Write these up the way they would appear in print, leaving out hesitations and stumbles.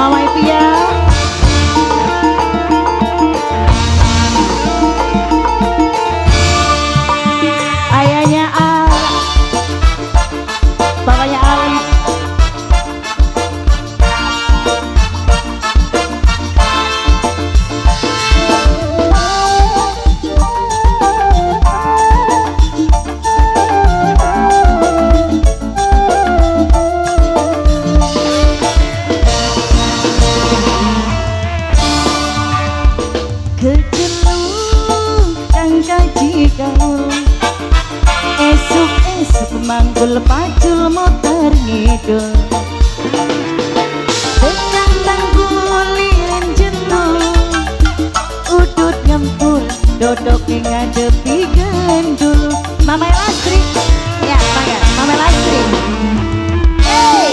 Mama Pia. Ayahnya A, bapaknya Ali. Kecelu kang kaji gaul, esuk-esuk manggul pacul motor ngidul, tekan tanggul lilin jentul, udut ngempul dodok ngadepi gendul. Mama Lastri, ya bangga Mama Lastri. Hey,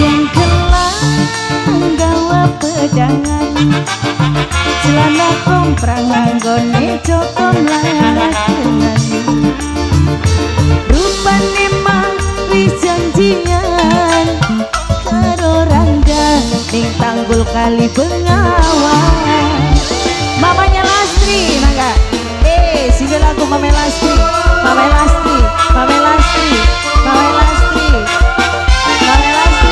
yang kelang gawa pedangan, celana komprang nganggone coton lakenan, rupane mah wis janjian karo Rangga ning tanggul kali Bengawan. Mamanya Lastri mangga. Single lagu Mama Lastri, Mama Lastri, Mama Lastri, Mama Lastri, Mama Lastri.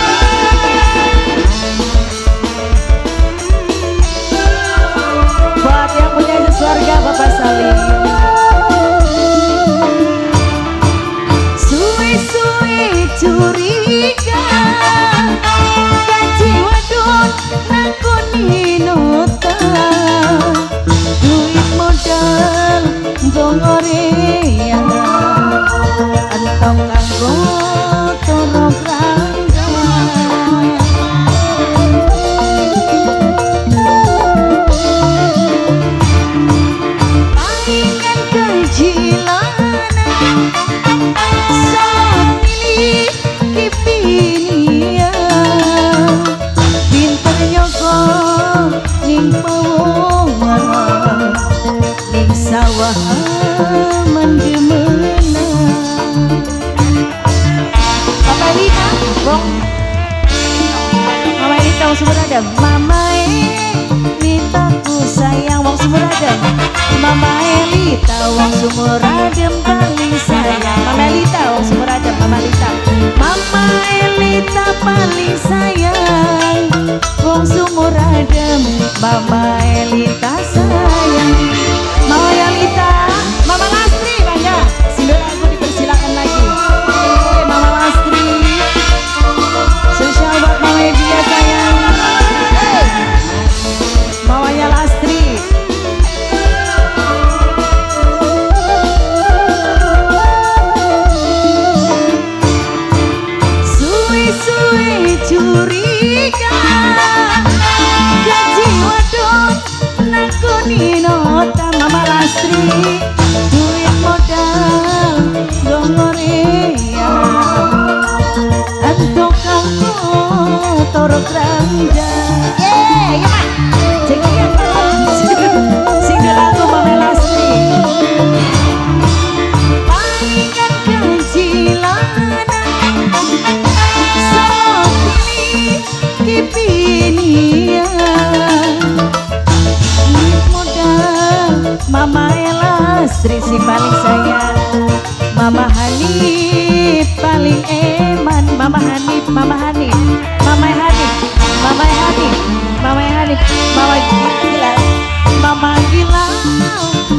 Buat yang punya keluarga Bapak Salim. Suwe-suwe curiga, kaji wadon nakoni nota, duit modal gongorean, entong nganggo toro grangga. Palingan kejilanan, salah milih kipinia, pinter nyogok ning pawongan, ning sawah aman demenan. Mama Elita, wong Mama Elita wong Sumur Adem. Mama Elita ku sayang wong Sumur Adem. Mama Elita wong Sumur Adem paling sayang. Mama Elita wong Sumur Adem, Mama Elita. Mama Elita paling sayang wong Sumur Adem. Mama Elita sayang. Mama Elita, Mama Lastri bangga. Single lagu dipersilakan lagi. Mama Lastri. Spesial buat Mama Ebia sayang. Hey. Mamanya Lastri. Suwe-suwe curiga, gaji wadon nakoni nota. Mama Lastri, duit modal gongorea, entuk kanggo toro granja. Yeah, ya Pak. Jenengan single lagu Mama Lastri. Palingan kejilanan, sok pilih kipinia, duit modal Mama Lastri si paling sayang. Mama Hanif paling eman. Mama Hanif, Mama Hanif, Mama Hanif, Mama Hanif, Mama Hanif, Mama Gila, Mama Gila,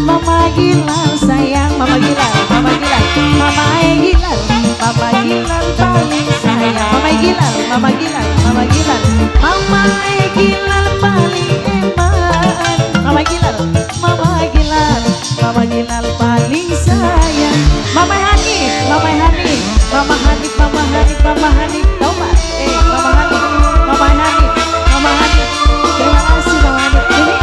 Mama Gila sayang, Mama Gila, Mama Gila, Mama Gila, Mama Gila paling sayang. Mama Gila, Mama Gila, Mama Gila, Mama Gila paling eman. Mama Gila, Mama Gila, Mama Gila paling sayang. Mama Hanif, Mama Hanif, Mama Hanif, Mama Hanif, Mama Hanif, tahu Pak? Mama Hanif, Mama Hanif, Mama Hanif. Terima kasih Mama Hanif. Ini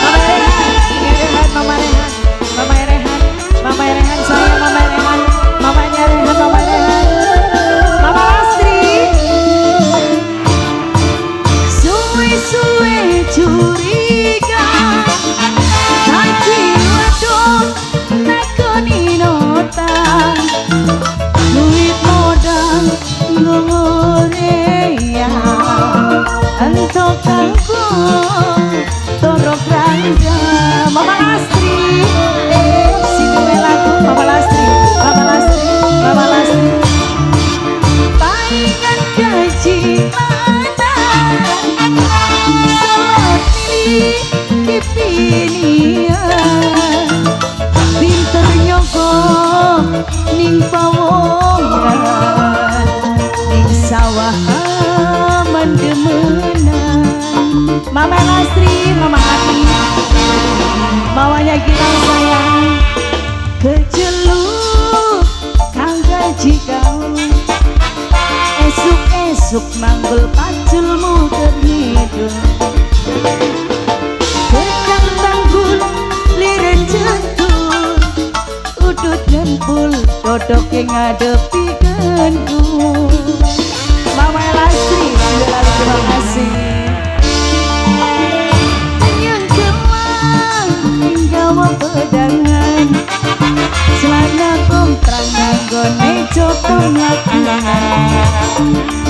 Mama Rehan, ini Rehan, Mama Rehan, Mama Rehan, Mama Rehan sayang, Mama Rehan, mamanya Rehan, Mama Rehan, Mama Lastri. Entuk kanggo toro rangga. Mama Lastri, sini lagu Mama Lastri, Mama Lastri, Mama Lastri. Paingan gaji lanang selot milih kipinia, pinter nyogok ning pawongan, ning sawah aman demenan. Mama Lastri, Mama Hati, mamanya Gilang sayang. Keceluk kang gaji kau, esuk-esuk manggul paculmu terhidup. Kekang tanggul liren centul, udut ngempul dodok yang ngadepi gendul. Mama Lastri, terima kasih. Yang kelang gawa pedangan, celana komprang nganggone coto ngakungan.